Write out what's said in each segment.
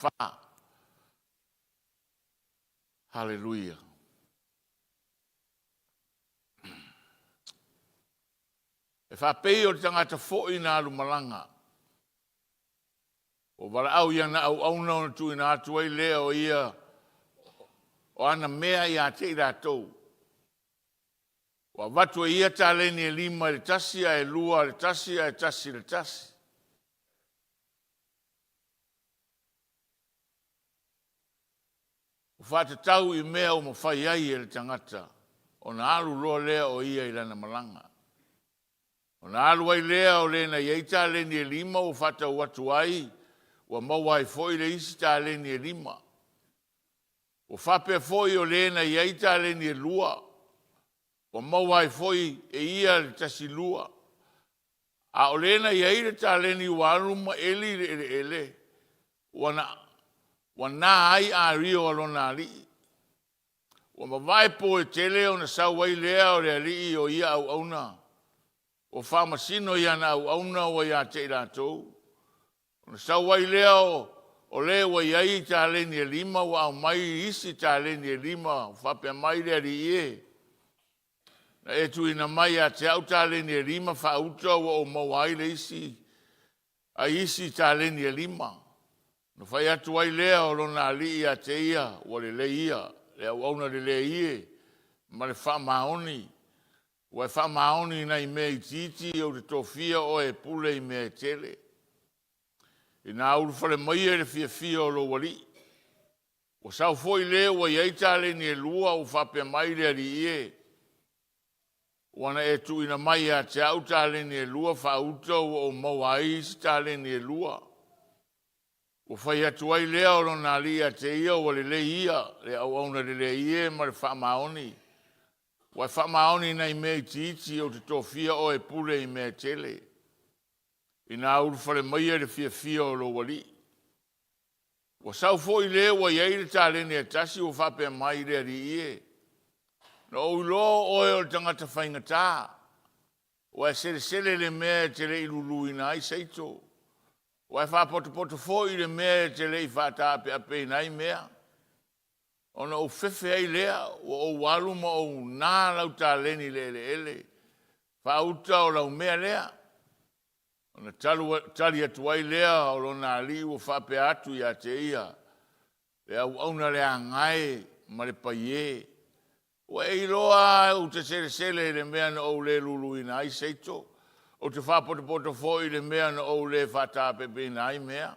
Fa. Haleluia. E faapei o le tagata foi na alu malaga. Ua valaau i ana auauna ona tuuina atu ai lea o ia o ana mea ia te i latou. Ua avatu e ia taleni e lima i le tasi, ae lua le tasi, ae tasi le tasi. Ua faatatau i mea ua mafai ai e le tagata ona alu loa lea o ia i lana malaga. Ona alu ai lea o le na i ai taleni e lima ua faatau atu ai, ua maua ai foi le isi taleni e lima. Ua faapea foi o le na i ai taleni e lua, ua maua ai foi e ia le tasi lua. A o le na i ai le taleni ua alu ma eli le eleele, ua na, ua na ai ario a lona alii. Ua mavae po e tele ona sau ai lea o le alii o ia auauna, ua faamasino i ana auauna ua ia te i latou. Ona sau ai lea o, o le ua i ai taleni e lima ua aumai isi taleni e lima, ua faapea mai le alii e, na e tuuina mai ia te au taleni e lima faauta ua ou maua ai le isi ai isi taleni e lima. Ona fai atu ai lea o lona alii ia te ia, ua lelei ia, le auauna lelei e, ma le faamaoni. Ua e faamaoni i nai mea itiiti ou te tofia oe e pule i mea e tele. Ina ulufale maia i le fiafia o lou alii. Ua sau foi le ua i ai taleni e lua ua faapea mai le alii e, ua na e tuuina mai ia te au taleni e lua faauta ua ou maua ai isi taleni e lua. Ua fai atu ai lea o lona alii ia te ia, ua lelei ia le auauna lelei e ma le faamaoni. Ua e faamaoni i nai mea itiiti ou te tofia oe e pule i mea e tele. Ina ulufale maia i le fiafia o lou alii. Ua sau foi le ua i ai le taleni e tasi ua faapea mai le alii e, Na ou iloa o oe o le tagata faigata, ua e selesele i le mea e te le i luluina ai seito, ua e faapotopoto foi i le mea e te le i faataapeapeina ai mea. Ona ou fefe ai lea, ua ou alu ma ou na lau taleni i le eleele, faauta o lau mea lea. Ona tali atu ai lea o lona alii ua faapea atu ia te ia, Le auauna leaga e ma le paiē. Ua e iloa ou te selesele i le mea na ou le luluina ai seito, ou te faapotopoto foi i le mea na ou le faataapeapeina ai mea.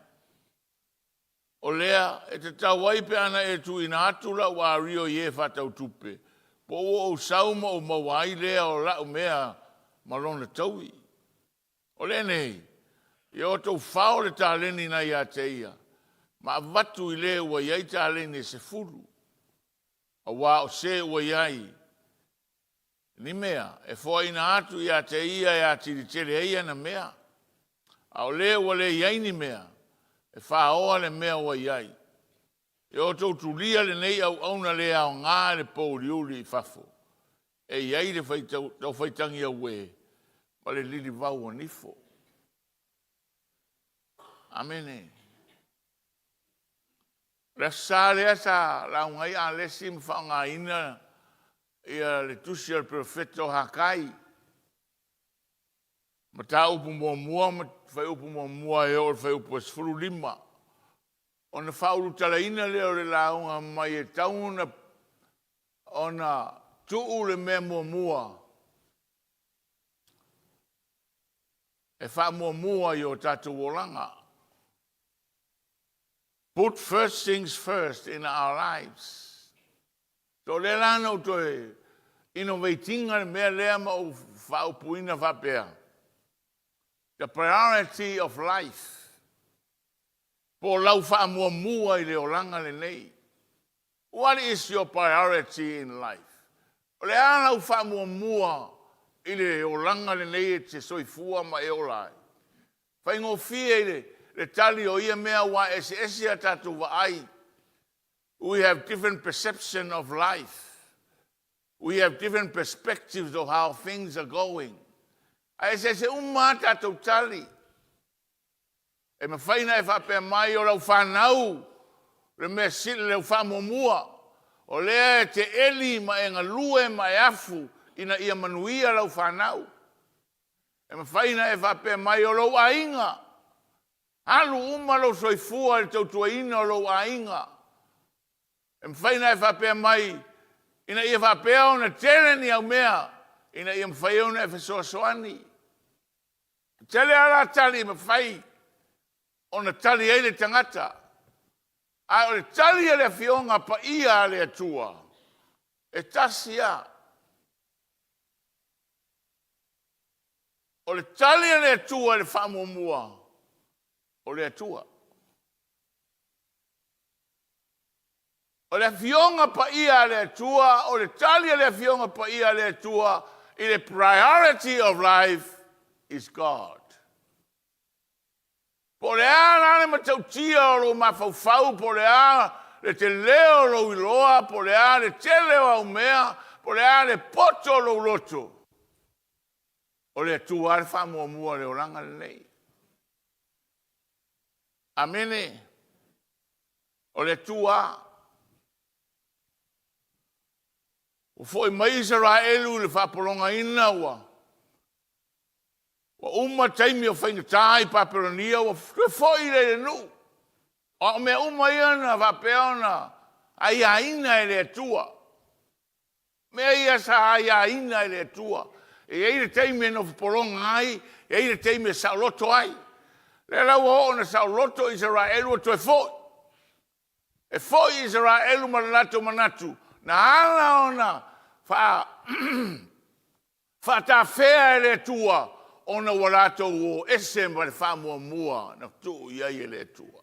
O lea e tatau ai pe ana e tuuina atu lau ario i e faatau tupe, po ua ou sau ma ou maua ai lea o lau mea ma lona taui. O lenei, ia outou fao le taleni na ia te ia, ma avatu i le ua i ai taleni e sefulu, aua o se ua i ai ni mea e foaina atu ia te ia e atili tele ai ana mea, a o le ua le i ai ni mea, e faoa le mea ua i ai. Ia outou tulia lenei auauna le aoga i le pouliuli i fafo, e i ai le taufaitagi auē ma le lilivau o nifo. Amene. O le Aso Sa lea sa lauga ai Alesi ma faaaogaina ia le tusi a le perofeta o Hakai. Mataupu muamua ma fuaiupu muamua e oo i le fuaiupu e 15. Ona faaulutalaina lea o le lauga mai e tatau ona ona tuu le mea muamua e faamuamua i o tatou olaga. Put first things first in our lives. So o lea la na ou toe innovate ina le mea lea ma ou faaupuina faapea, the priority of life, po o lau faamuamua i le olaga lenei. What is your priority in life? O le a lau faamuamua i le olaga lenei e te soifua ma e ola ai? Faigofie i le, le tali o ia mea aua e eseese a tatou vaai. We have different perception of life. We have different perspectives of how things are going. Ae eseese uma a tatou tali. E mafai ona e faapea mai o lau fanau. Le mea sili lau faamuamua, o lea e te eli ma e galue ma e afu ina ia manuia lau fanau. E mafai ona e faapea mai, o lou aiga, alu uma lou soifua i le tautuaina o lou aiga. E mafai ona e faapea mai, ina ia faapea ona tele ni au mea, ina ia mafai ona e fesoasoani. E tele lava la tali e mafai ona tali ai le tagata, ae o le tali a le Afioga Paia a le Atua, e tasi lava. O le tali a le Atua i le faamuamua, o le Atua. O le Afioga Paia a le Atua, o le tali a le Afioga Paia a le Atua i le priority of life is God. Po o le a la le matautia o lou mafaufau, po o le a le tele o lou iloa, po o le a le tele o au mea, po o le a le poto o lou loto, o le Atua lava le faamuamua o le olaga lenei. Amene. O le Atua lava. Ua foi mai Isaraelu i le faapologaina ua uma taimi o faigata i Papelonia, ua toe foi lea i le nuu. A o mea uma ia na faapea ona aiaina e le Atua. Mea ia sa aiaina e le Atua. E i ai le taimi e nofo pologa ai, e i ai le taimi e saoloto ai. O lea la ua oo ina saoloto Isaraelu ua toe foi. E foi Isaraelu ma le latou manatu, na ala ona faatafea e le Atua ona ua latou o ese ma le faamuamua na tuu i ai e le Atua.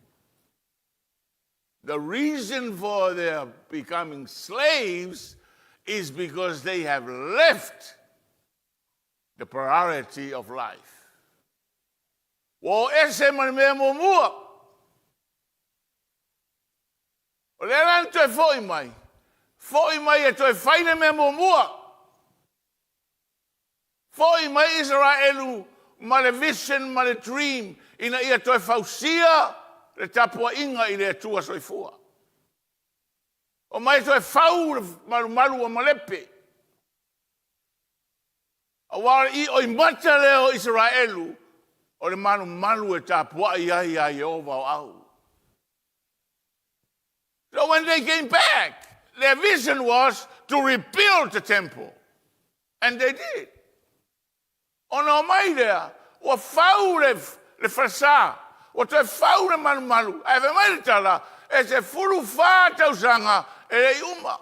The reason for their becoming slaves is because they have left the priority of life. Ua o ese ma le mea muamua. O lea la na toe foi mai, foi mai e toe fai le mea muamua. Foi mai Isaraelu ma le vision ma le dream ina ia toe fausia le tapuaiga i le Atua soifua. Omai toe fau le malumalu o Malepe. Aua o le ioimata lea o Isaraelu o le malumalu e tapuai ai ia Ieova o au. So when they came back, their vision was to rebuild the temple. And they did. Ona omai lea, ua fau le, le falesa, ua toe fau le malumalu, ae fai mai le tala, e 14 tausaga e le i uma.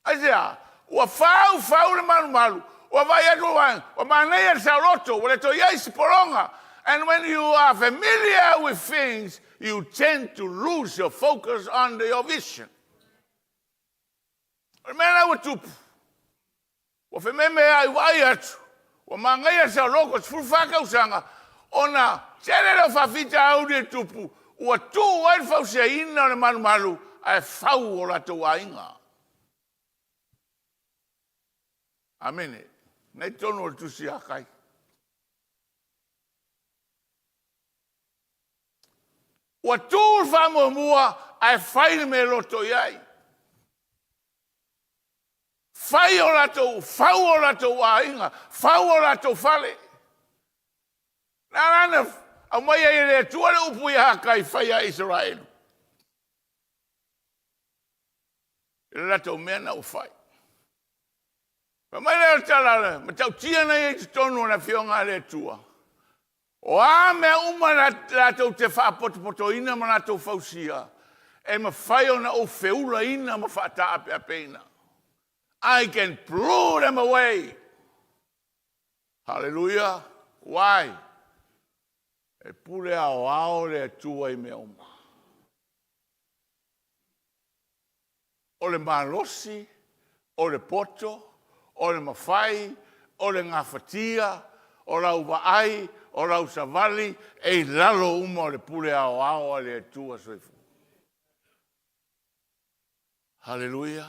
Aisea? Ua fau fau le malumalu, ua vaai atu ua, ua manaia le saoloto, ua le toe i ai se pologa. And when you are familiar with things, you tend to lose your focus on your vision. O le mea la ua tupu, ua fememeai vaai atu, ua manaia le saoloto, 14 tausaga, ona tele lea o faafitauli e tupu, ua tuu ai le fausiaina o le malumalu ae fau o latou aiga. Amene. Nei tonu o le tusi a Kai. Ua tu le faamuamua ae fai le mea loto i ai. Fai o latou, fau o latou aiga, fau o latou fale. Na ala na aumai ai e le Atua le upu ia Hakai fai a Isaraelu. I le latou mea na ua fai. Fai mai lea o le tala, le matautia na i ai totonu o le Afioga a le Atua. O a mea uma latou te faapotopotoina ma latou fausia, e mafai ona ou feulaina ma faataapeapeina. I can blow them away. Hallelujah. Why? E pule aoao le Atua i mea uma. O le malosi, o le poto, o le mafai, o le gafatia, o lau vaai, o lau savali, e i lalo uma o le pule aoao a le Atua Soifua. Haleluia!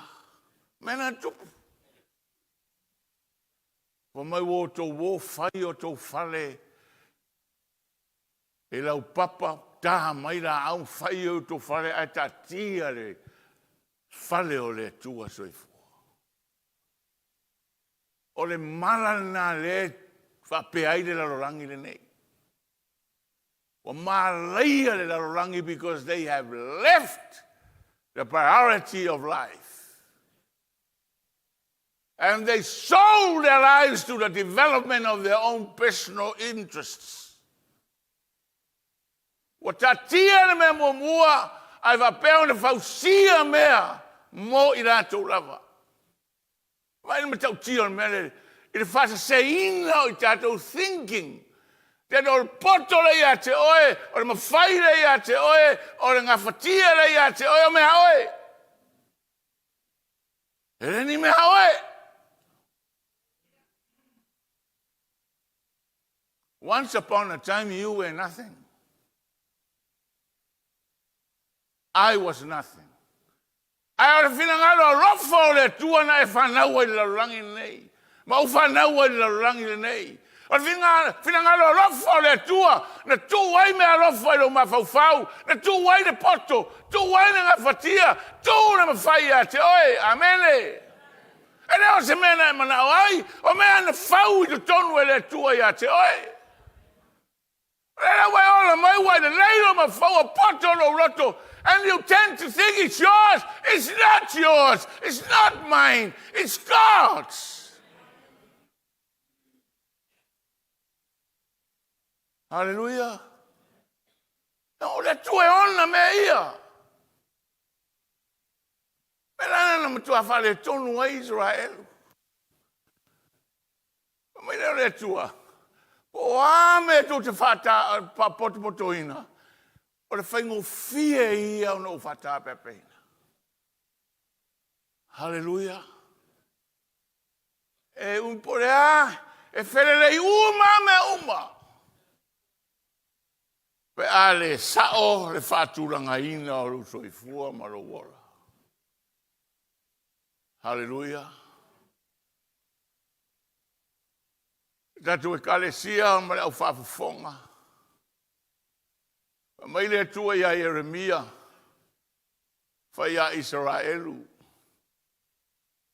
Mea na tupu. Fai mai ua outou o fai o outou fale i laupapa. ta mai laau ma fai ai o outou fale ae taatia le fale o le Atua Soifua. O le mala lena lea e faapea ai le lalolagi lenei. Ua malaia le lalolagi because they have left the priority of life. And they sold their lives to the development of their own personal interests. Ua taatia le mea muamua ae faapea ona fausia mea mo i latou lava. Vaai le matautia o le mea lea i le faaseseina o i tatou thinking. That o le poto lea ia te oe, o le mafai lea ia te oe, o le gafatia lea ia te oe, o mea a oe. E le ni mea a oe. Once upon a time you were nothing. I was nothing. Ae o le finagalo alofa o le Atua na e fanau ai i le lalolagi lenei, ma ou fanau ai i le lalolagi lenei. O le finagalo alofa o le Atua na tuu ai mea alofa i lou mafaufau, na tuu ai le poto, tuu ai le gafatia, tuu le mafai ia te oe. Amene. E le o se mea na e manao ai, o mea na fau i totonu e le Atua ia te oe. O lea ua e ola mai ua lelei lou mafaufau, ua poto lou loto, and you tend to think it's yours. It's not yours. It's not mine. It's God's. Hallelujah. O le Atua e ona mea ia. Me lana na matua faaletonu ai Israelu. Fai mai lea o le Atua, po o a mea tou te faapotopotoina, o le faigofie ia ona ou faataapeapeina. Haleluia! E umi po o le a, e felelei uma lava mea uma. Pe a le sao le faatulagaina o lou soifua ma lou ola. Haleluia! Le tatou Ekalesia ma le au faafofoga. Fai mai le Atua ia Ieremia, fai ia Isaraelu,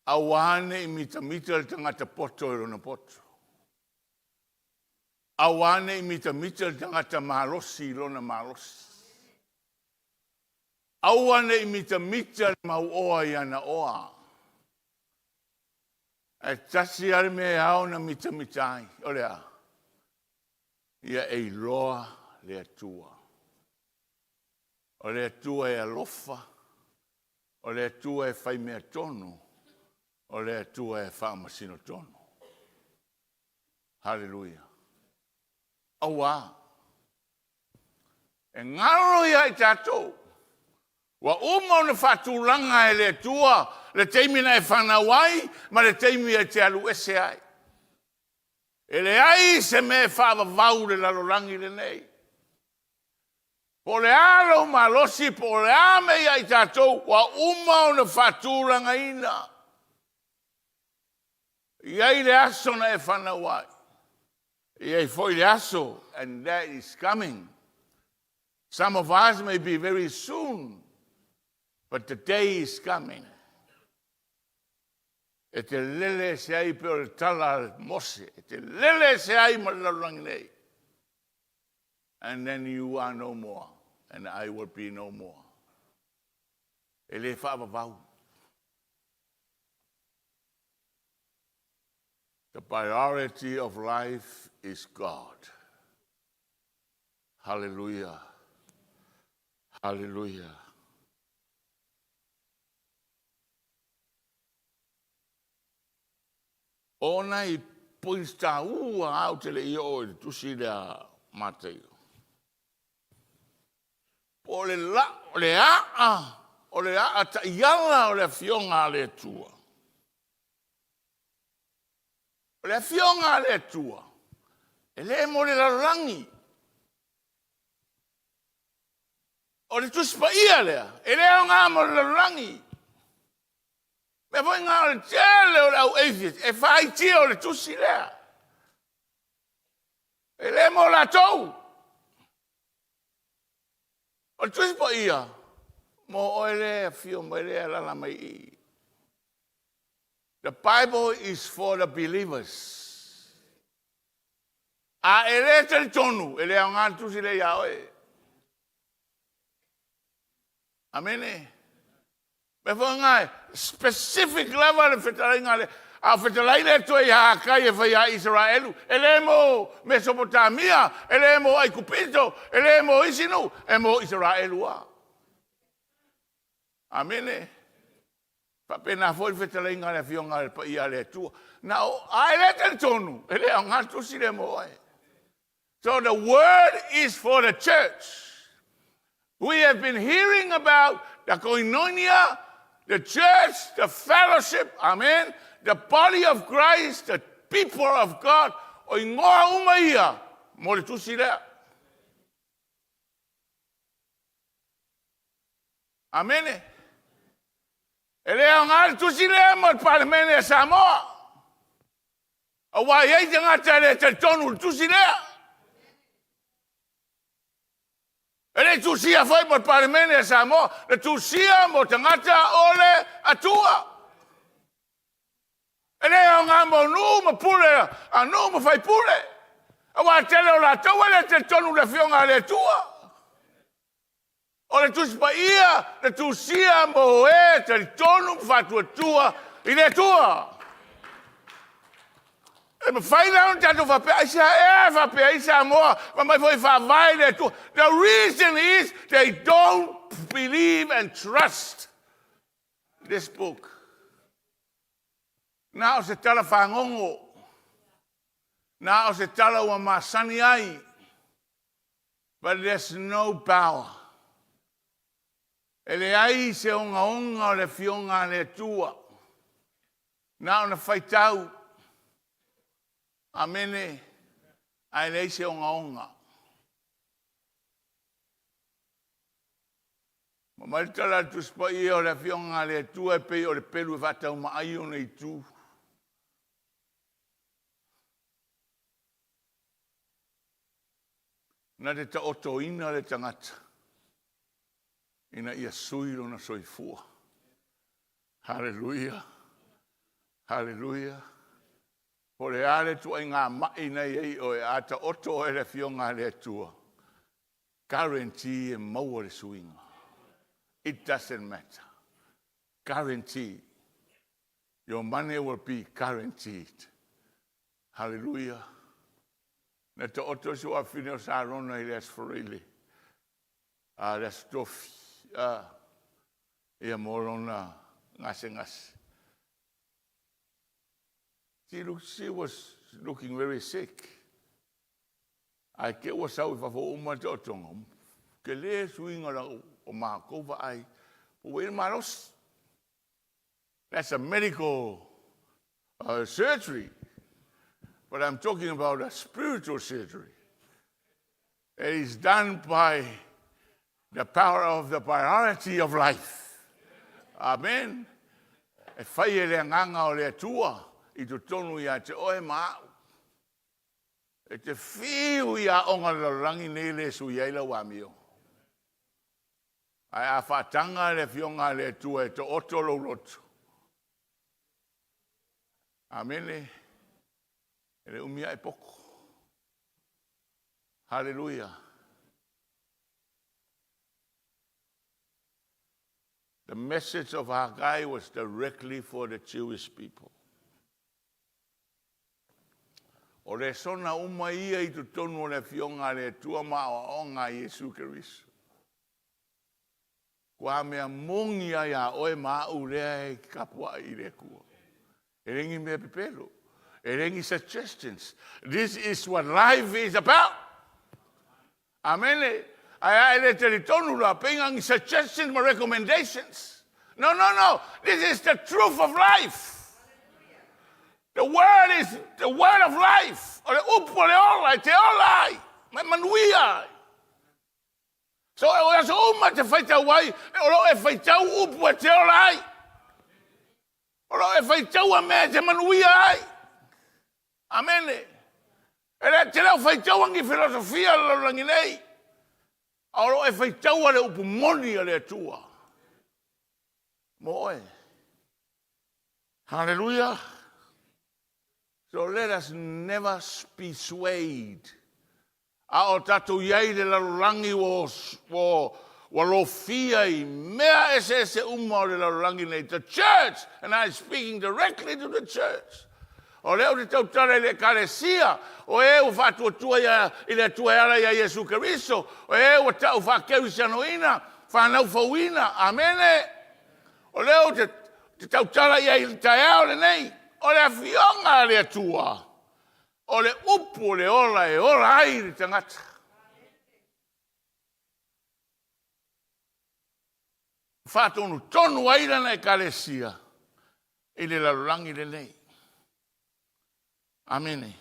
aua ne i mitamita le tagata poto i lona poto. Aua ne i mitamita le tagata malosi i lona malosi. Aua ne i mitamita le mauoa i ana oa. Ae tasi lava le mea e ao ona mitamita ai, o le a? Ia e iloa le Atua. O le Atua e alofa, o le Atua e fai mea tonu, o le Atua e faamasino tonu. Haleluia. Auā, e galo ia i tatou, ua uma ona faatulaga e le Atua le taimi na e fanau ai ma le taimi e te alu ese ai. E leai se mea e faavavau le lalolagi lenei. Po o le a lou malosi, po o le a mea ia i tatou, ua uma ona faatulagaina. E i ai le aso na e fanau ai. E i ai foi le aso, and that is coming. Some of us may be very soon, but the day is coming. E te lele ese ai pei o le tala a Mose, e te lele ese ai ma le lalolagi nei. And then you are no more, and I will be no more. E le faavavau. The priority of life is God. Hallelujah. Hallelujah. O nai points taua lava ou te le i oo i le tusi lea Mataio. Po o le la, o le aa, o le aa taiala o le Afioga a le Atua. O le Afioga a le Atua, e le mo le lalolagi. O le Tusi Paia lea, e le aoga mo le lalolagi. Mea foi ngā o le tele o le au atheist, e faaitia o le tusi lea. E le mo latou. O le Tusi Paia, mo oe lea e afio mai lea e alaala mai i i. The Bible is for the believers. A e le talitonu, e le aoga le tusi lea iā oe. Amene. Mea foi lena e specific lava le fetalaiga a le a o fetalai le Atua ia Hakai e fai ia Isaraelu, e le mo Mesopotamia, e le mo Aikupito, e le mo isi nuu, e mo Isaraelu lava. Amene. Faapena foi le fetalaiga a le Afioga a le Paia a le Atua. Na o, a e le talitonu, e le aoga le tusi lea mo oe. So the word is for the church. We have been hearing about the koinonia, the church, the fellowship, amen, the body of Christ, the people of God. O igoa uma ia mo le tusi lea. Amene. E le aoga le tusi lea mo le Palemene a Samoa. Aua e i ai tagata e le talitonu i le tusi lea. E le i tusia foi mo le Palemene a Samoa, na tusia mo tagata o le Atua. E le aoga mo nuu ma pule a nuu ma faipule, aua e tele o latou e le talitonu i le Afioga a le Atua. O le Tusi Paia na tusia mo e talitonu ma faatuatua i le Atua. E mafai la ona tatou faapea, aisea ea e faapea ai Samoa, fai mai foi e faavae i le Atua. The reason is they don't believe and trust this book. Na o se tala fagogo, na o se tala ua masani ai. But there's no power. E leai se ogaoga o le Afioga a le Atua. Na ona faitau. Amene. Ae leai se ogaoga. Ma mai le tala a le Tusi Paia o le Afioga a le Atua e pei o le pelu e faataumaai ona itu. Na te taotoina le tagata ina ia sui lona soifua. Haleluia! Haleluia! Po o le a le ituaiga ma'i na i ai oe, a taoto oe i le Afioga a le Atua, guarantee e maua le suiga. It doesn't matter. Guarantee. Your money will be guaranteed. Haleluia! Na taoto si afafine o Sarona i le Aso Faraile, a le Aso Tofi, a, ia mo lona gasegase. She, look, she was looking very sick. Ae te ua sau i fafo uma le taotoga. Tele suiga o matou vaai. Ua i le malosi. That's a medical surgery. But I'm talking about a spiritual surgery. It is done by the power of the priority of life. Amen. E fai e le agaga o le Atua i totonu ia te oe ma au. E te fiu i aoga le lalolagi nei le sui ai lau amio. Ae a faataga le Afioga a le Atua e taoto lou loto. Amene. E le umi ae poto. Haleluia. The message of Haggai was directly for the Jewish people. O lesona uma ia i totonu o le Afioga a le Atua ma aoaoga a Iesu Keriso. Kua mea moni a iā oe ma a'u lea e tapua'i i le Atua. E le ni mea pepelo. E le ni suggestions. This is what life is about. Amene. Ae a e le talitonu la, pei na ni suggestions ma recommendations. No, no, no. This is the truth of life. The word is the word of life. O le upu o le ola, e te ola ai. Ma e manuia ai. So o aso uma te faitau ai, o lo e faitau upu e te ola ai. O lo e faitau a mea e te manuia ai. Amene. E le te leo faitau angi filosofia lalolagi nei. A o lo o e faitaua le upu moni a le Atua mo oe. Hallelujah. So let us never be swayed. A o tatou i ai i le lalolagi ua, ua, ua lofia i mea eseese uma o le lalolagi nei. The church, and I am speaking directly to the church. O lea ou te tautala i le Ekalesia, o e ua faatuatua ia, i le Atua e ala iā Iesu Keriso, o e ua tau faakerisianoina, fanau fouina. Amene. O lea ou te, te tautala i ai i le taeao lenei, o le Afioga a le Atua, o le upu o le ola e ola ai le tagata. Faatonutonu ai lana Ekalesia i le lalolagi lenei. Amene.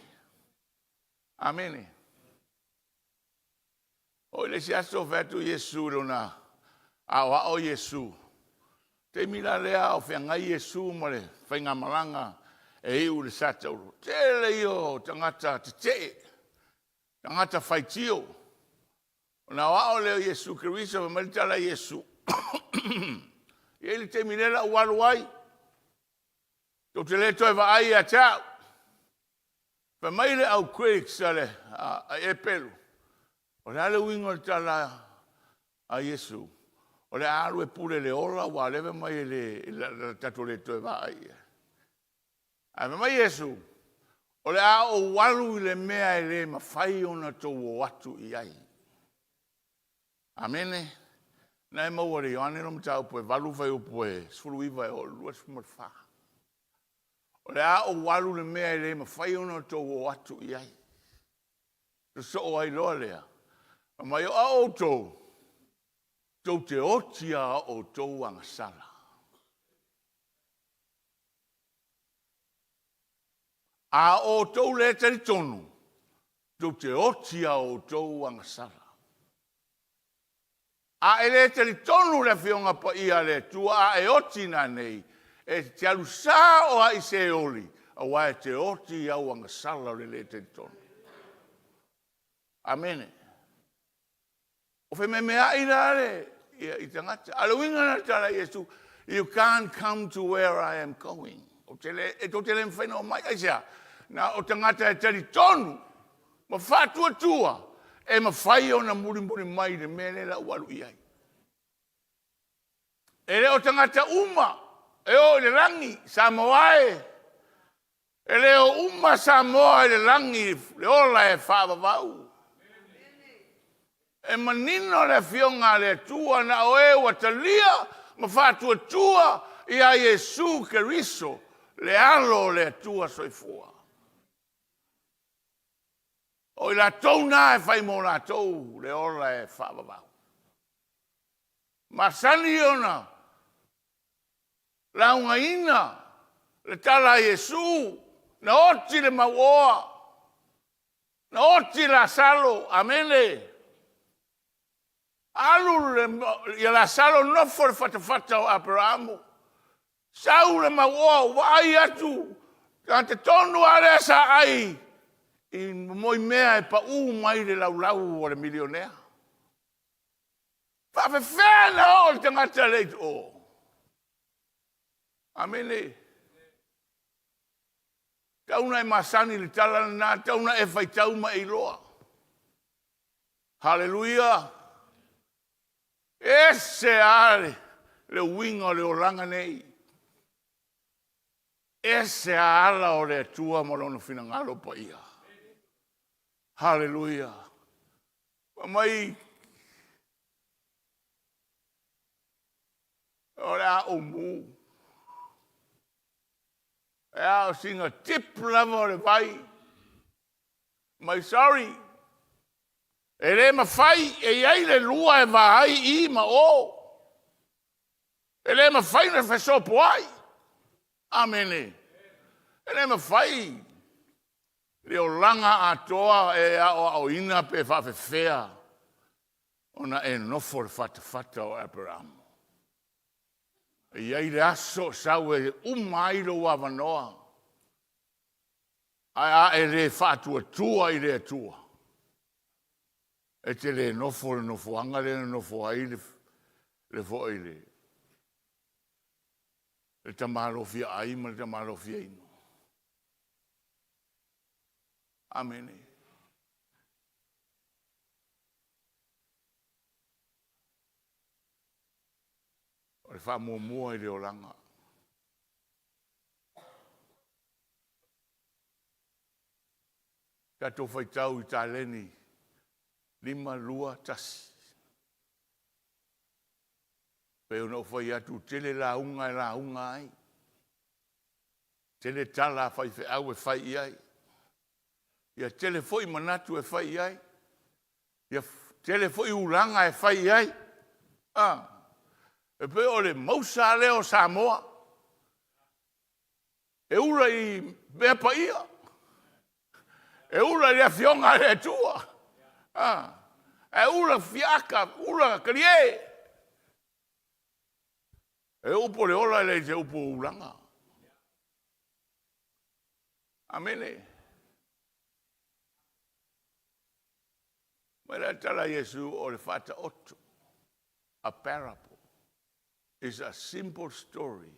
Amene. O i le isi aso fai atu Iesu i lona aoao Iesu. Taimi la lea o feagai Iesu ma le faigamalaga e iu i le sa tauro. Tele ia o tagata tetee, tagata faitio. Ona aoao lea o Iesu Keriso, fai mai le tala a Iesu, E i ai le taimi lea la ua alu ai, tou te le toe vaai ia te au. Fai mai le au critics a le a Epelu, o le a le uiga o le tala a Iesu? O le a alu e pule i le ola aua o lea fai mai e le tatou le toe vaai i ai. Ae fai mai Iesu, O le a ou alu i le mea e le mafai ona tou o atu i ai. Amene. Na e maua i le Ioane lo mataupu e 8 fuaiupu e 19 e oo i le 24. O le a ou alu i le mea e le mafai ona tou o atu i ai. Sosoo ai loa lea. Fai mai, o a outou, tou te oti a outou agasala. A o outou le talitonu, tou te oti a outou agasala. A e le talitonu le Afioga Paia a le Atua, a e oti nanei, e te alu sao lava i Seoli, aua e te oti i au agasala o le le talitonu. Amene. O fememeai la le, ia, i tagata. A o le uiga lena o le tala a Iesu, you can't come to where I am going. Ou te le, e tou te le mafai ona omai. Aisea? Na o tagata e talitonu ma faatuatua e mafai ona mulimuli mai i le mea lea la ua alu i ai. E le o tagata uma e o i le lagi, Samoa e, E le o uma Samoa i le lagi le ola e faavavau. E manino le Afioga a le Atua na o e ua talia ma faatuatua iā Iesu Keriso, le Alo o le Atua Soifua. O i latou na e fai mo latou le ola e faavavau. Masani ona laugaina le tala a Iesu, na oti le mauoa, na oti Lasalo, amene. Alu le, ia Lasalo nofo le fatafata o Aperaamu. Sau le mauoa, vaai atu, tagata tonu lava lea sa ai i moi mea e pau mai le laulau o le milionea. Faafefea na oo le tagata lea i o? Amene. Tau na e masani i le tala lena, tau na e faitau ma e iloa. Haleluia! Ese lava le, le uiga o le olaga nei. Ese lava ala o le Atua ma lona finagalo paia. Haleluia! Fai mai, o le a ou mu. E a o sina tip lava o le vai. Mai sorry. E le mafai e i ai le lua e va ai i ma o. E le mafai ona fesopoai. Amene. E le mafai le olaga atoa e aoaoina pe faafefea ona e nofo le fatafata o Aperamo. E i ai le aso o sau e uma ai lou avanoa, ae a e le faatuatua i le Atua. E te le nofo le nofoaga lea na nofo ai le, le foi le, le tamaloa fia ai ma le tamaloa fia inu. Amene. O le faamuamua i le olaga. Tatou faitau i taleni 5, 2, 1. Pei ona ou fai atu, tele lauga e lauga ai. Tele tala a faifeau e fai i ai. Ia tele foi manatu e fai i ai. Ia tele foi ulaga e fai i ai. Ah, e pei o le mausa lea o Samoa. E ula i mea paia. E ula i le Afioga a le Atua. Ah, ae ula fiaaka, ula talie. E upu o le ola e leai se upu o ulaga. Amene. Mai le tala a Iesu o le faataoto. A parable is a simple story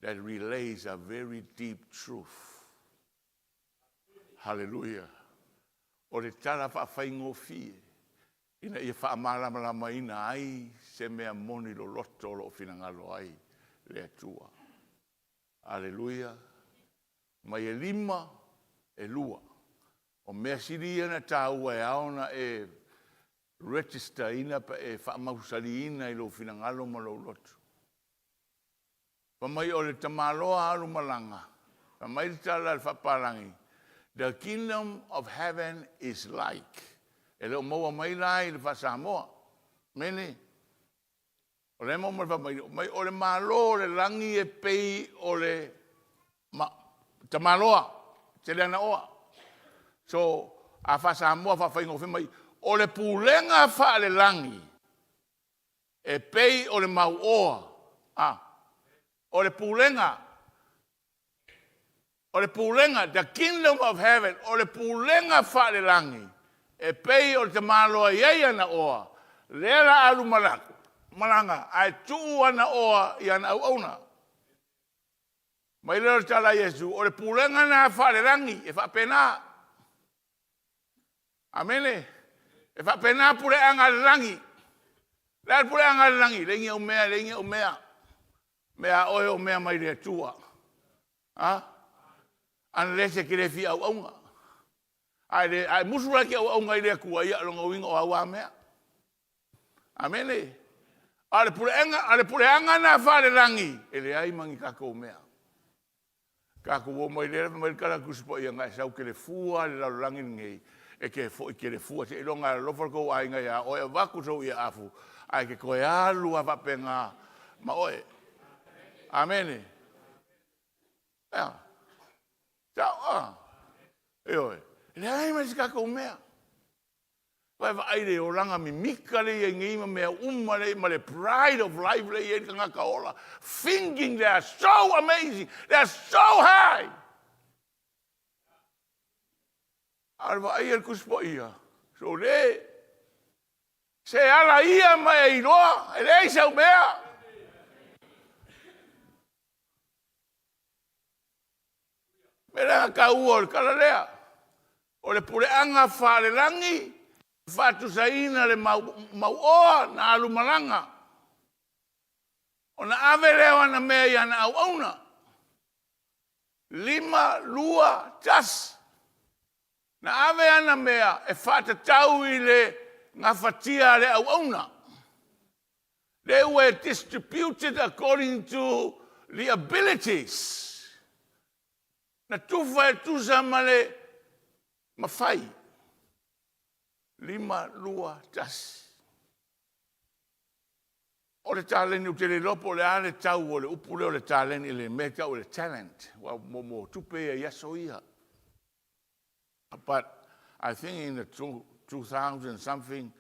that relays a very deep truth. Hallelujah. O le tala faafaigofie ina ia faamalamalamaina ai se mea moni loloto o lo o finagalo ai le Atua. Aleluia. Mai e lima, e lua. O mea sili ia na taua e ao ona e register ina pe e faamausaliina i lou finagalo ma lou loto. Fai mai o le tamaloa alu malaga, fai mai le tala a le faapalagi, The kingdom of heaven is like. E le o maua mai la i le faa-Samoa. Mene? O lea e maua mai le faamai, mai o le Malo o le lagi e pei o le ma, tamaloa, tele ana oa. So, a faa-Samoa faafaigofie mai, o le pulega faalelagi e pei o le mauoa. A, o le pulega, o le pulega, the kingdom of heaven, o le pulega faalelagi e pei o le tamaloa e i ai ana oa, lea la alu malaga ae tuu ana oa i ana auauna. Mai lea o le tala a Iesu, o le pulega lena faalelagi, e faapena. Amene. E faapena puleaga a le lagi. O le a le puleaga a le lagi? Leai ni au mea, leai ni au mea. Mea a oe o mea mai le Atua. A? Unless e te le fia auauna. A e, a e musu la e te auauna i le Atua, ia, lona uiga o au a mea. Amene. A o le puleaga, a le puleaga lena faalelagi, e leai ma ni tatou mea. Tatou o mai lea, fai mai le tala a le Tusi Paia, na e sau telefua lava i le lalolagi lenei, e te foi telefua. Seiloga e alolofa lo tou aiga ia oe, avatu sou ieafu, ae te toe alu lava faapena ma oe. Amene. Ea. Sao, a. Ioe. E leai ma se tatou mea. Vaai vaai le olaga mimita lea e i ai nei ma mea uma lea ma le pride of life lea e i ai le tagata ola. Thinking they are so amazing, they are so high. A o le vaai a le Tusi Paia, sole, se ala ia ma e iloa, e leai sau mea. Mea lea taua o le tala lea, o le puleaga faalelagi, faatusaina le mau, mauoa na alu malaga. Ona ave lea o ana mea i ana auauna. 5, 2, 1. Na ave ana mea e faatatau i le gafatia a le auauna. They were distributed according to the abilities. Na tufa e tusa ma le mafai. 5, 2, 1. O le taleni, ou te le iloa po o le a le tau o le upu lea o le taleni i le mea e tau o le talent. Aua mo tupe ia i aso ia. But I think in the 2000 something,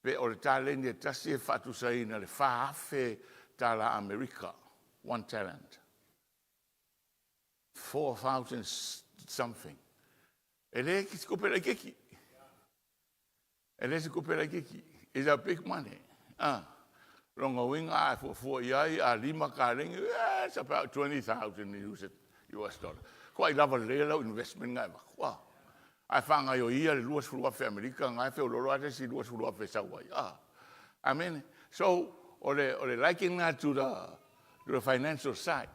pe o le taleni e tasi e faatusaina le 4,000 tala Amerika. One talent. 4,000 something. E le se tupe laitiiti. E le se tupe laitiiti. It's a big money. Ah. Lona uiga a e fuafua i ai, a lima kalegi, yeah, it's about 20,000 US dollar. Tuai lava lelei lau investment na e avatu. Ah. Ae faagaioia le 20,000 Amerika na e feololo lava se isi 20,000 e sau ai. Ah. Amene. So, o le, o le liking na to the, to the financial side.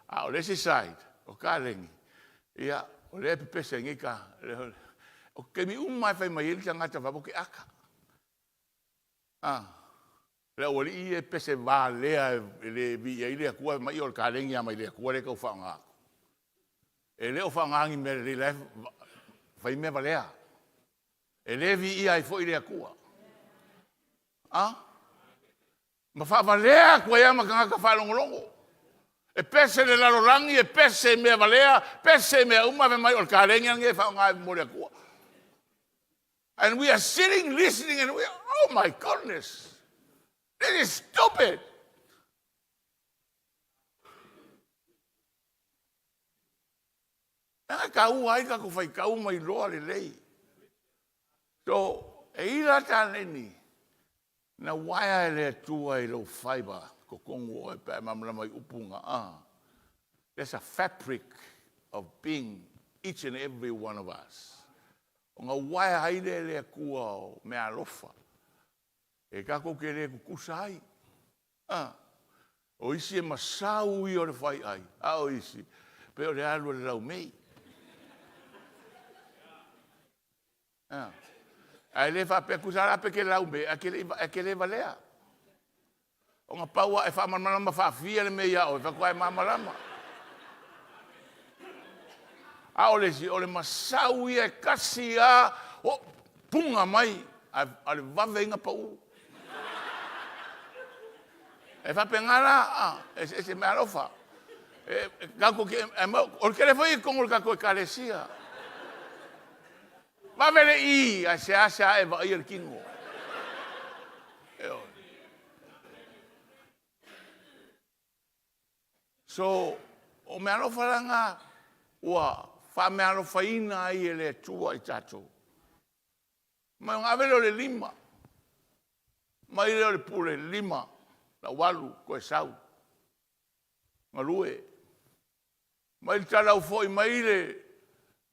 A o le isi side, o kalegi, ia, o lea e pepese ai nei ka, o taimi uma e fai mai ai le tagata faapea ou te aka. Ah, le aualii ia e pese valea e le viia ai le Atua, fai mai o le kalegi lava mai le Atua lea e tau faaaoga atu. E le o faaaoga ni mea lelei, la e fai mea valea. E le viia ai foi le Atua. Ah? Ma faavalea atu ai lava ma tagata faalogologo. E pese le lalolagi, e pese i mea valea, pese i mea uma, fai mai o le kalegi lava lenei e faaaoga mo le Atua. And we are sitting listening and we are, oh my goodness, this is stupid. Leaga e taua ai tatou faitau ma iloa lelei. So, e ila taleni na uaea e le Atua i lou faiva totonu o oe pe a e malamalama i upu na, ah. There's a fabric of being each and every one of us. Ona uaea ai lea e le Atua o meaalofa e tatou te le tutusa ai. A, o isi e masau ia o le fai'ai, a o isi, pei o le alu a le laumei. A, ae le faapea, tusa la pe te laumei, ae te le, ae te le valea. Ona pau lava e faamalamalama faafia le mea ia oe, faatoa e malamalama. A o le isi, o le masau ia e tasi lava, o, puga mai, ae o le vave ia ona pau. E faapena la, a, eseese meaalofa. E, tatou te, e, o le tele foi i totonu o le tatou Ekalesia. Vave le i, ae seasea e vaaia le tino. Ioe. So, o meaalofa la na ua faameaalofaina ai e le Atua i tatou. Mai ona ave lea o le lima, mai lea o le pule lima, laualu, toe sau, galue. Mai le talau foi mai le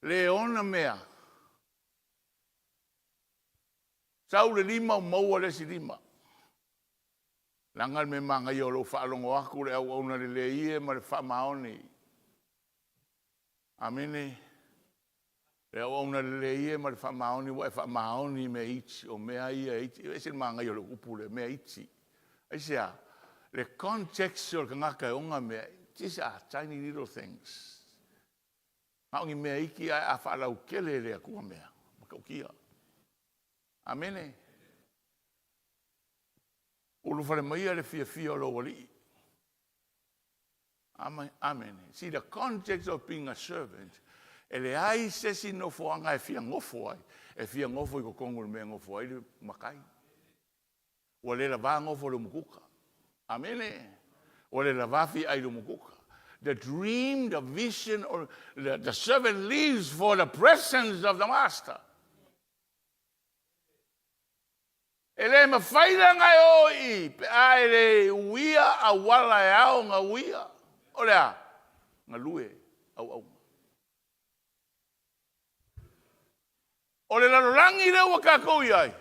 le ona mea, sau le lima o maua le isi lima. Leaga le mea manaia o lou faalogo atu le auauna lelei e ma le faamaoni. Amene. Le auauna lelei e ma le faamaoni, ua e faamaoni i mea iti, o mea ia e iti. E ese le manaia o le upu lea, mea iti. Aisea? Le context o le tagata e ona mea, these are tiny little things. Na o ni mea iti ae a faalautele e le Atua mea, matautia. Amene. Ulufale maia le fiafia o lou alii. Amene. See the context of being a servant, e leai se isi nofoaga e fia nofo ai, e fia nofo i totonu o le mea e nofo ai le matai. Ua le lavā nofo le umukuka. Amene. Ua le lavā fia ai le umukuka. The dream, the vision, or the, the servant lives for the presence of the master. E le mafai la ona e o i i pe a e le uia auala e ao ona uia. O le a? Galue auauna. O le lalolagi lea ua tatou i ai,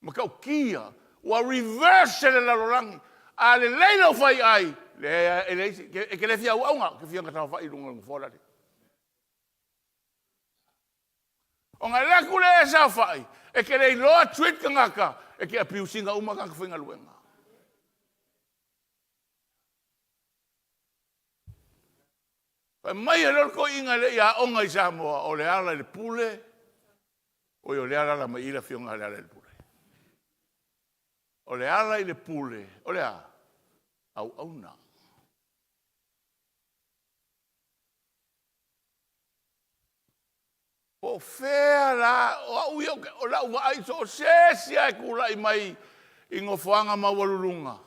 matautia, ua reverse le lalolagi. A lelei lou fai'ai, leai, e leai, e te le fia auauna, e te fia gataofai i luga o le nofoa lale. Ona alu atu lea e saofai, e te le iloa treat tagata, e te abuse ina uma tagata faigaluega. Fai mai e le toeaina e le i aoga i Samoa, o le ala i le pule, oi o lea alala mai i le afioga a le ala i le pule. O le ala i le pule, o le a? Auauna. Po o fea la, o au ia, o lau vaai so o se isi lava e tulai mai i nofoaga maualuluga,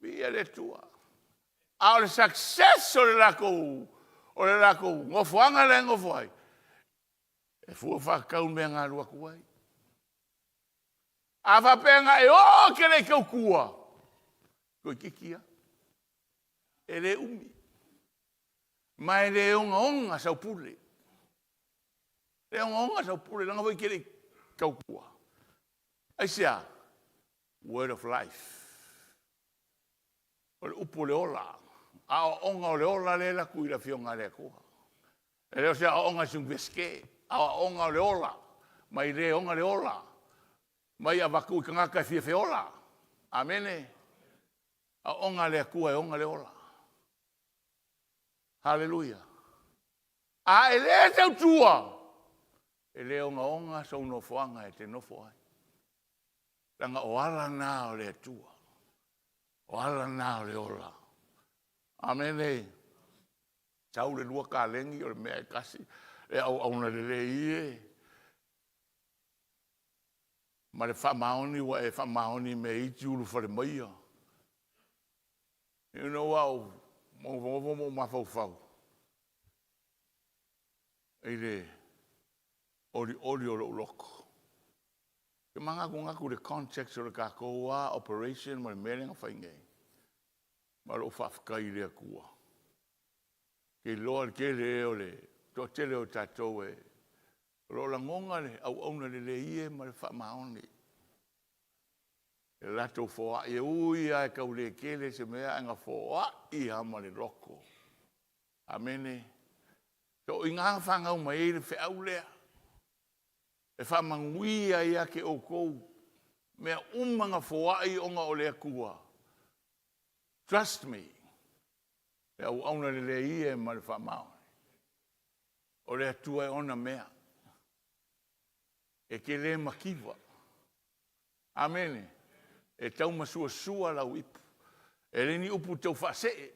viia le Atua. A o le success o le latou, o le latou nofoaga la e nofo ai, E fua faatatau i mea na alu atu ai. A faapea na e oo e te le i tautua, toeitiiti lava. E le umi. Ma e le ogaoga sau pule. E le ogaoga sau pule leaga foi e te le i tautua. Aisea? Word of life. O le upu o le ola, aoaoga o le ola lea e alu atu i le Afioga a le Atua. E le o se aoaoga i se Iunivesite, aoaoga o le ola, mai le ona le ola, mai avatu i tagata e fia feola. Amene. Aoaoga a le Atua e ona le ola. Haleluia. A e le tautua, e le ogaoga sou nofoaga e te nofo ai. Leaga o ala na o le Atua. O ala na o le ola. Amene. Sau le lua kalegi o le mea e tasi e auauna lelei e. Ma le faamaoni ua e faamaoni i mea iti ulufale maia. Ina ua ou nofonofo ma ou mafaufau i le olioli o lou loto. Ou te manatunatu i le context o le tatou lava operation ma le mea lea na fai nei, ma lou faafetai i le Atua. Ou te iloa le tele o le toatele o tatou e, o lo o lagona le auauna lelei e ma le faamaoni i le latou foai, e ui lava e tau le tele se mea, ae na foai lava ma le loto. Amene. So o i ina na fanau mai ai le feau lea e faamanuia ai ia te outou mea uma na foai ona o le Atua. Trust me, le auauna lelei e ma le faamaoni, o le Atua e ona mea. E te le mativa. Amene. E tau masuasua lau ipu. E le ni upu tau faasee,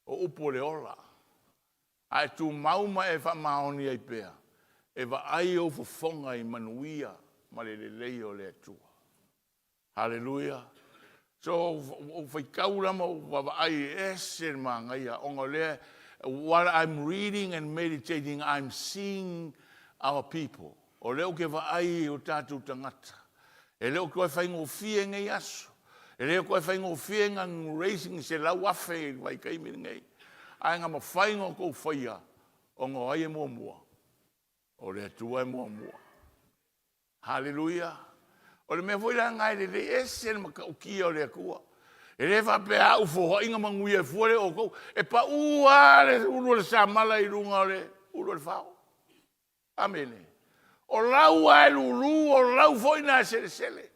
o upu o le ola. A e tumau ma e faamaoni ai pea, e vaai ou fofoga i manuia ma le lelei o le Atua. Haleluia! So ua ou faitau la ma ou vaavaai e ese le manaia ona o lea while I'm reading and meditating I'm seeing our people. O lea ou te vaai i o tatou tagata. E le o toe faigofie nei aso. E le o toe faigofie na raise ni 100,000 i le vaitaimi lenei. Ae na mafai ona outou faia ona o ai e muamua? O le Atua e muamua. Haleluia! O le mea foi la lena e lelei, e ese le matautia o le Atua. E le faapea a u foai ona manuia fua lea o outou. E pau lava le ulu o le samala i luga o le ulu o le fao. Amene. O lau lava e lulu, o lau foi lena e selesele.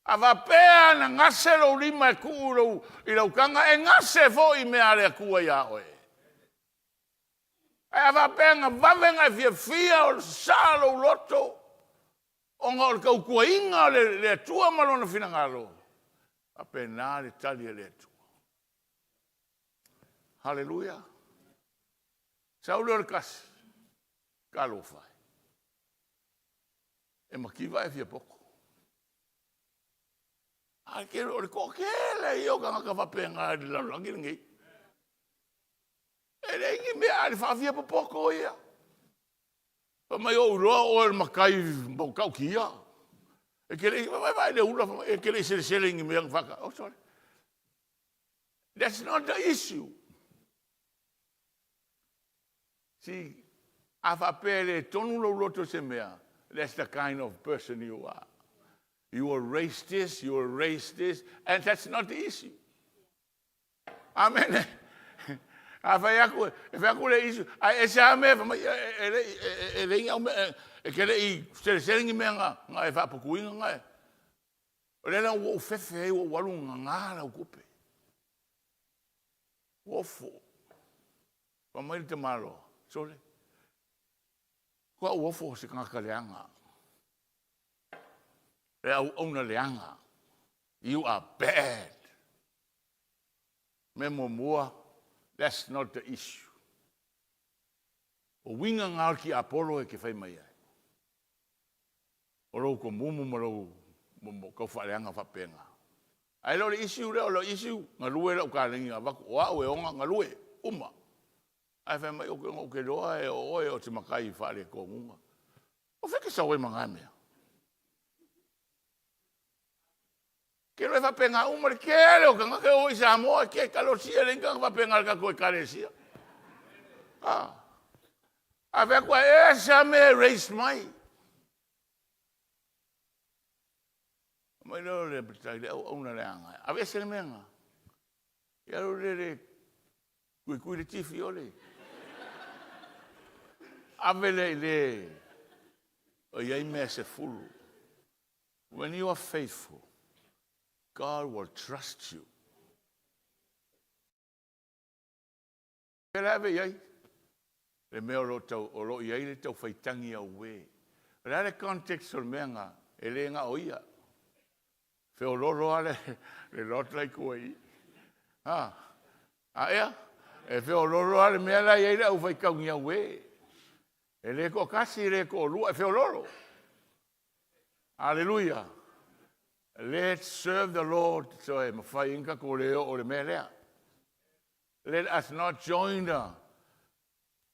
A faapea na gase lou lima e tuu i lau taga, e gase foi mea a le Atua ia oe. Ae a faapea na vave ona e fiafia o sasaa lou loto ona o le tautuaina o le Atua ma Lona finagalo, e faapena le tali a le Atua. Haleluia! Sau lea o le tasi, talofa e, e mativa ae fia poto. A o le toatele ia o tagata faapena i le lalolagi lenei. E leai ni mea, a o le faafia popoto ia. Fai mai ua ou iloa o oe o le matai matautia. E te le i, vaai i le ula, e te le i selesele i ni mea na faata. Oh sorry. That's not the issue. See, a faapea e le tonu lou loto i se mea, that's the kind of person you are. You will raise this, you will raise this, and that's not the issue. Amene. A fai atu, e fai atu le issue, ae ese lava mea fai mai, e le e le ni au mea, e te le i selesele ni mea na, na e faaputuina na e. O lea la ua ou fefe ai ua ou alu gagā lau tupe. Ua ofo. Fai mai le tamaloa, sole, faatoa ou ofo i se tagata leaga. Le auauna leaga. You are bad. Mea muamua, that's not the issue. O uiga na o le tiapolo e te fai mai ai. O lou tomumu ma lou tau faaleaga faapena. Ae le o le issue lea, o le issue, galue lau kalegi na avatu, o au e ona galue, uma. Ae fai mai, Ou te iloa o oe o se matai faaletonuga. O fea e te sau ai ma na mea? Ou te iloa e faapena uma le tele o tagata e oo foi i Samoa, talosia e leai ni tagata faapena i le tatou Ekalesia. A fai atu ae ese lava mea e raise mai. Ona fai mai lea o Leapatai i le auauna leaga e, aveese le mea lena. Ia alu lea tuitui le tifi i le ave lea i le o i ai mea e 10. When you are faithful, God will trust you. O le a ave i ai le mea o lo o, tau, o lo o i ai le taufaitagi auē. O le a le context o le mea lena? E le na o ia. Feoloolo lava le, le lot la i tua i i. Ha. A ea? E feoloolo lava le mea la e i ai le aufaitagi auē. E le toatasi, e le toalua, e feoloolo. Aleluia. Let's serve the Lord so e mafai ai ona tatou le oo i le mea lea. Let us not join the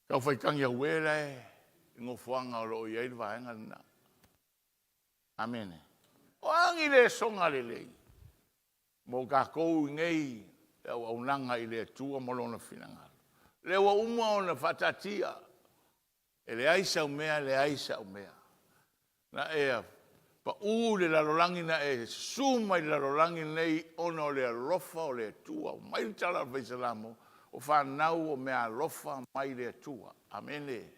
taufaitagi auē la e nofoaga o lo o i ai le vaega lena. Amene. O a ni lesona lelei mo tatou i nei auaunaga i le Atua ma Lona finagalo? Lea ua uma ona faataatia E leai sau mea, leai sa'u mea. Na e pa'u i le lalolagi, na e susu mai i le lalolagi lenei ona o le alofa o le Atua. Fai mai le tala a le Fai Salamo, o fanau o meaalofa mai le Atua. Amene.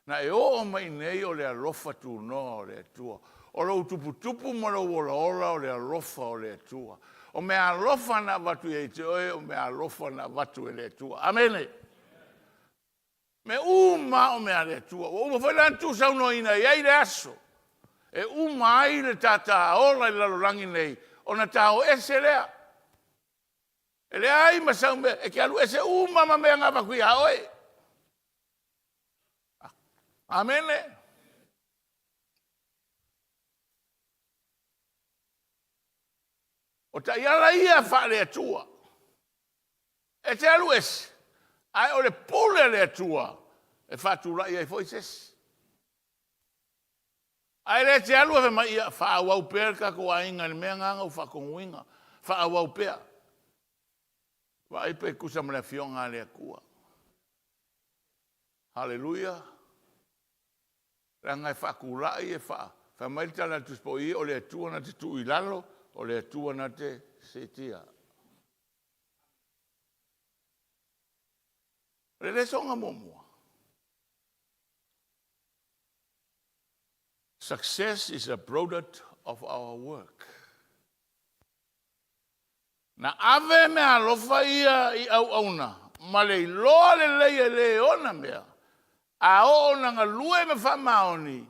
Na e oo mai i inei o le alofa tunoa o le Atua. O lou tuputupu ma lou olaola o le alofa o le Atua. O meaalofa na avatu ia te oe, o meaalofa na avatu e le Atua. Amene. Mea uma lava o mea a le Atua. Ua uma foi la ona tuusaunoaina, e i ai le aso e uma ai le tata ola i le lalolagi nei, ona ta o ese lea. E leai ma sau mea, e te alu ese uma ma mea na avatu ia oe. Amene. O taiala ia faale-Atua. E te alu ese, ae o le pule a le Atua e faatulai ai foi se isi. Ae le te alu ae fai mai, ia faaauau pea le tatou aiga i le mea lena na ou faatonuina. Faaauau pea. Vaai pe tusa ma le Afioga a le Atua. Haleluia. Leaga e faatulai, e faa... Fai mai le tala a le Tusi Paia, o le Atua na te tuu i lalo, o le Atua na te siitia. O le lesona muamua. Success is a product of our work. Na ave meaalofa ia i auauna ma le iloa lelei e le ona mea, a oo ona galue ma faamaoni,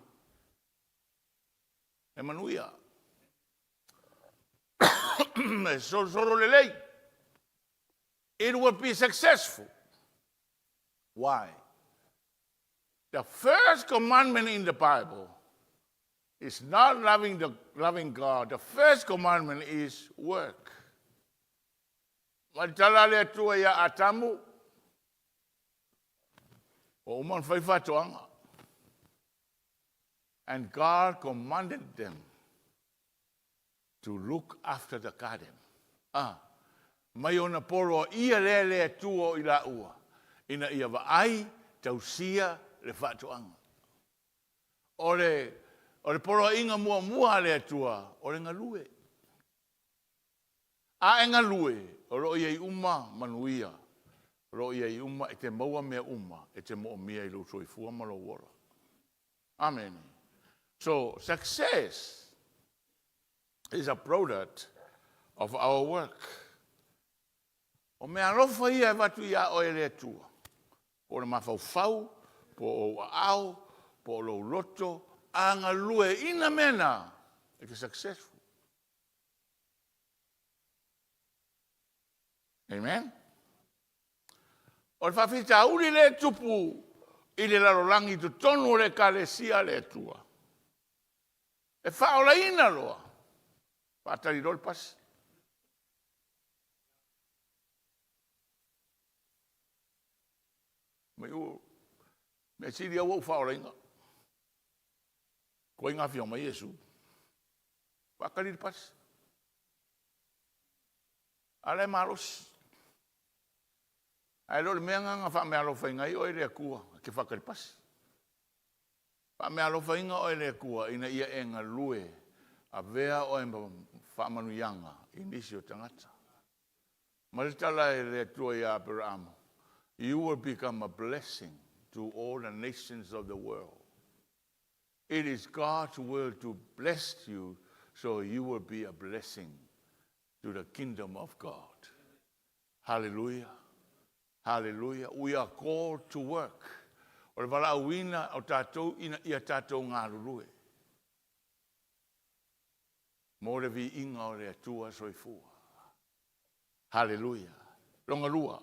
e manuia. E solosolo lelei. It will be successful. Why? The first commandment in the Bible is not loving, the, loving God. The first commandment is work. Mai tala le Atua ia Atamu, ua uma ona fai faatoaga. And God commanded them to look after the garden. Ah, mai ona poloaia lea le Atua o i laua, ina ia vaai, tausia le faatoaga. O le, o le poloaiga muamua a le Atua, o le galue. A e galue, o lo o i ai uma manuia, o lo o i ai uma, e te maua mea uma e te moomia i lou soifua ma lou ola. Amene. So, success is a product of our work. O mea alofa ia e avatu iā oe e le Atua, po o le mafaufau, po o ou aao, po o lou loto, a galueaiina mea na, e te successful. Amen. O le faafitauli lea e tupu i le lalolagi i totonu o le Ekalesia a le Atua, e faaolaina loa, faatali loa le pasi. Mai o mea sili aua ua faaolaina. Tuai na afio mai Iesu. Faatali le pasi. A o la e malosi. Ae le o le mea lena na faameaalofaina ai oe e le Atua e te faatali pasi. Faameaalofaina oe e le Atua ina ia e galue, avea oe ma faamanuiaga i nisi o tagata. Fai mai le tala a le Atua ia Aperaamo, you will become a blessing to all the nations of the world. It is God's will to bless you so you will be a blessing to the kingdom of God. Hallelujah. Hallelujah. We are called to work. O le valaauina o tatou ina ia tatou galulue mo le viiga o le Atua soifua. Hallelujah. Lona lua,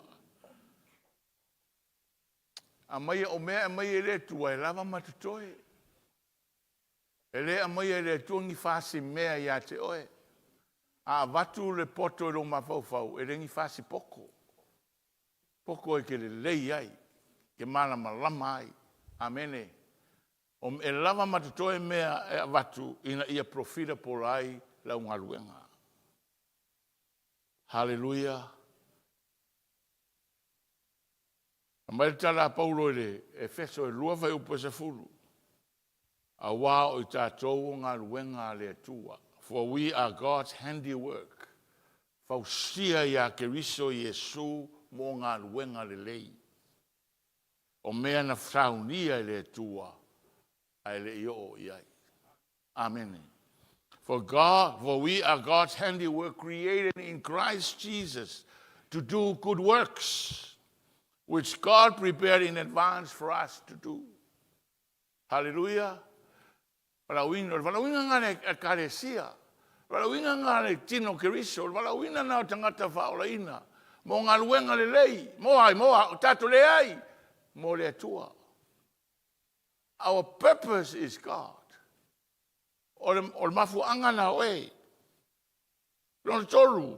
aumaia o mea e aumai e le Atua e lava ma totoe. E le aumaia e le Atua ni fasimea ia te oe. A avatu le poto i lou mafaufau, e le ni fasi poto. Poto e te lelei ai, e te malamalama ai. Amene. E lava ma totoe mea e avatu ina ia profitable ai lau galuega. Hallelujah. Aumai le tala a Paulo i le Efeso e 2 fuaiupu e 10. Aua o i tatou o galuega a le Atua. For we are God's handiwork. Fausia ia Keriso Iesu mo galuega lelei. O mea na saunia e le Atua ae le i oo i ai. Amene. For God, for we are God's handiwork created in Christ Jesus to do good works, which God prepared in advance for us to do. Hallelujah. Valaauina, o le valaauina lena a le Ekalesia, valaauina lena a le tino o Keriso, o le valaauina lena o tagata faaolaina mo galuega lelei, mo ai, mo a, o tatou leai, mo le Atua. Our purpose is God. O le mafuaaga lena o oe. Lona tolu,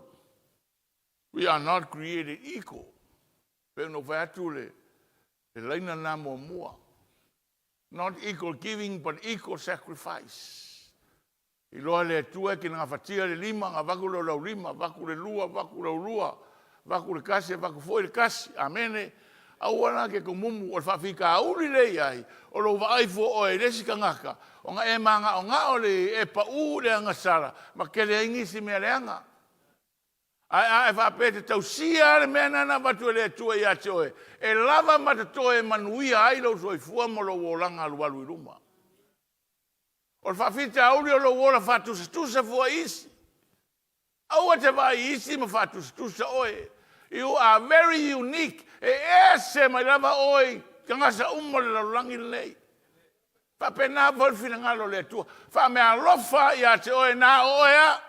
we are not created equal. Pei ona ou fai atu le laina lena muamua. Not equal giving but equal sacrifice. Iloa le Atua e te gafatia le lima, ona avatu lea o lau lima, avatu le lua, avatu lau lua, avatu le tasi, avatu foi le tasi. Amene. Aua la te tomumu, o le faafitauli lea e i ai, o lou vaai fua oe i le isi tagata, ona e manaonao lea e pau i le agasala ma tele ai nisi mea leaga. Ae a e faapea e te tausia lava le mea lena na avatu e le Atua ia te oe, e lava ma totoe e manuia ai lou soifua ma lou olaga alualu i luma. O le faafitauli o lou ola faatusatusa fua i isi. Aua te vaai i isi ma faatusatusa oe. You are very unique. E ese mai lava oe i tagata uma o le lalolagi lenei. E faapena foi le finagalo o le Atua. Faameaalofa ia te oe na o oe lava.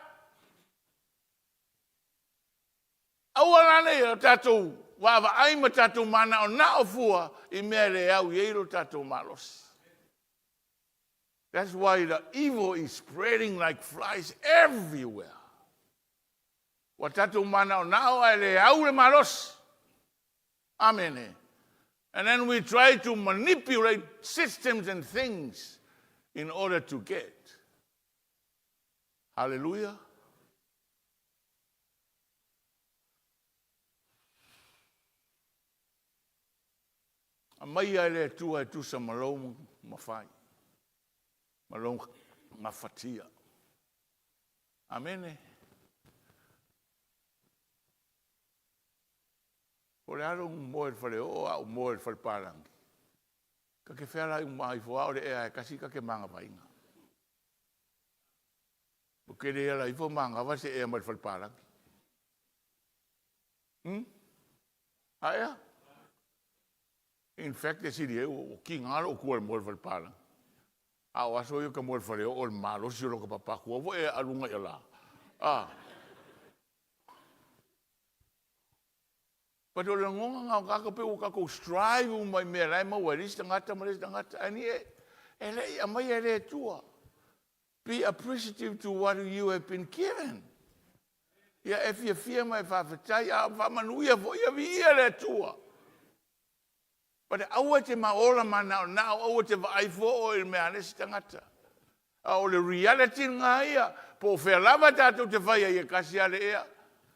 Aua la ne i o tatou vaavaai ma tatou manaonao fua i mea e le au i ai lo tatou malosi. That's why the evil is spreading like flies everywhere. Ua tatou manaonao ae le au le malosi. Amene. And then we try to manipulate systems and things in order to get. Hallelujah. Aumaia e le Atua e tusa ma lou mafai, ma lou gafatia. Amene. Po o le a lou moe i le faleoo a ou moe i le falepalagi, ta te fealai uma ifo lava o le ea e tasi ta te manavaina. Ou te le ala ifo manava se ea mai le falepalagi. Aea? In fact, e sili ai, ua tiga lou tua i le moe i le falepalagi. A o aso ia ou te moe i le faleoo, o le malosi o lota papatu, aua e aluga i ala. Ah. But o le lagona lena o tagata pei ua tatou strive uma i mea la e maua e le isi tagata ma le isi tagata. Ae ni e, e le i aumaia e le Atua. Be appreciative to what you have been given. Ia e fiafia ma e faafetai, a faamanuia foi, ia viia le Atua. But aua e te ma ola manaonao, aua e te vaai fua oe i le mea a le isi tagata. A o le reality lena ia, po o fea lava tatou te fai ai, e tasi lava le ea.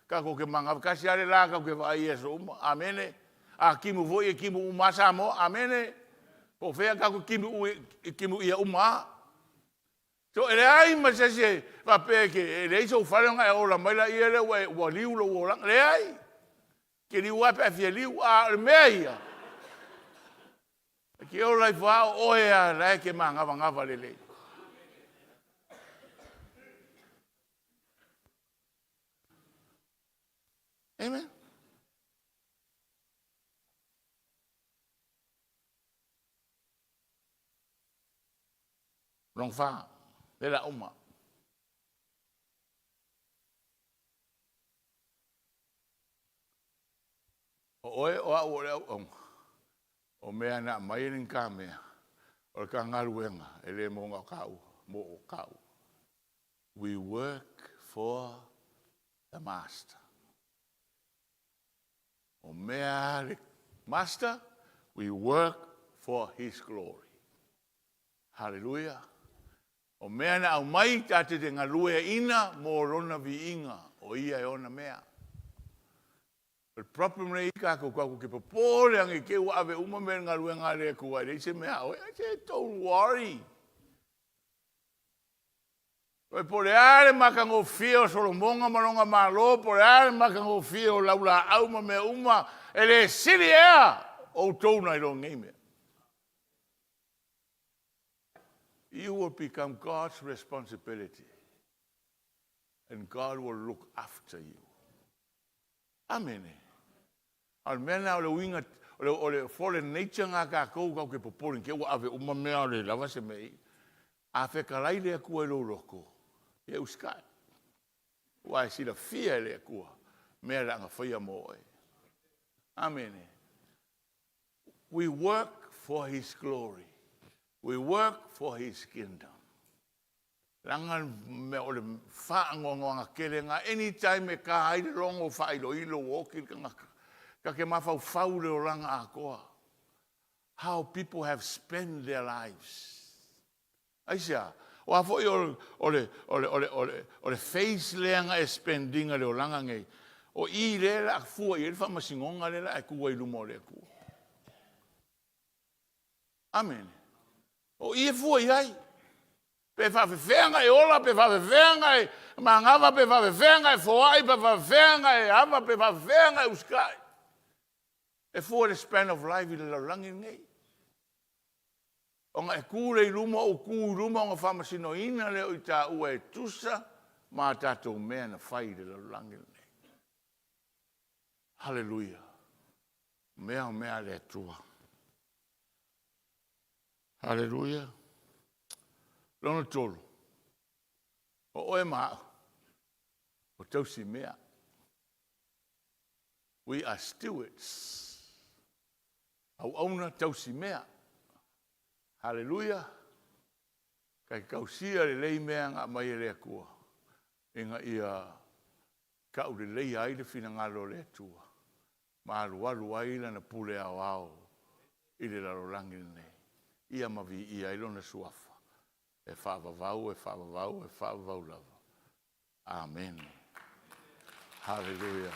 Tatou te manava, tasi lava le la tatou te vaai i aso uma. Amene. A timu foi e timu uma lava Samoa. Amene. Po o fea tatou te timuia uma lava. So e leai ma se isi e faapea e leai sou fale ona e ola mai lea lea ua liu lou olaga. Leai. E te liu lava pe a e fia liu. A o le mea ia, e te ola ifo lava o oe lava o la e te manavanava lelei. Amen. Lona fa, lea la uma. O oe o au o le auauna, o mea na aumai e le ta mea, o le ta galuega, e le mo na o taua, mo o taua. We work for the master. O mea a le master, we work for his glory. Hallelujah. O mea na aumai tatou te galueaina mo lona viiga, o ia e ona mea. O le problem lea i tatou, tatou te popole ane i te i ua ave uma mea i le galuega a le Atua e leai se mea a oe. I say, don't worry. Oi, po o le a le matagofie o Solomona ma lona malo, po o le a le matagofie o laulaau ma mea uma, e le sili ea outou nai lo nei mea. You will become God's responsibility and God will look after you. Amene. A o le mea lena o le uiga, o le fallen nature lena a tatou, tatou te popole te i ua ave uma mea o le lava se mea i. A fetalai le Atua i lou loto, ia usitai. Aua e silafia e le Atua mea o le a na faia mo oe. Amene. We work for His glory. We work for His kingdom. Leaga le mea o le faanoanoaga tele lena, anytime e ta ai le logo faailoilo ua oti le tagata, ta te mafaufau i le olaga atoa. How people have spent their lives. Aisea? Aua foi o le, o le, o le, o le, o le phase lea na e spend ina le olaga nei, o i lea o le a fua i ai le faamasinoga lea o le a e tu ai i luma o le Atua. Amene. O i e fua i ai. Pe faafefea ona e ola, pe faafefea ona e manava, pe faafefea ona e foai, pe faafefea ona e ava, pe faafefea ona e usitai. E fua le span of life i le lalolagi lenei. Ona e tu lea i luma, ou tu i luma ona faamasinoina lea o i taua e tusa ma a tatou mea na fai i le lalolagi lenei. Haleluia! Mea o mea a le Atua. Haleluia! Lona tolu, o oe ma au, o tausi mea. We are stewards. Auauna tausi mea. Haleluia! Kai tausia lelei mea na aumai e le Atua, ina ia tauleleia ai le finagalo o le Atua, ma alualu ai Lana pule aoao i le lalolagi lenei, ia ma viia ai Lona Suafa e faavavau, e faavavau, e faavavau lava. Amene. Haleluia.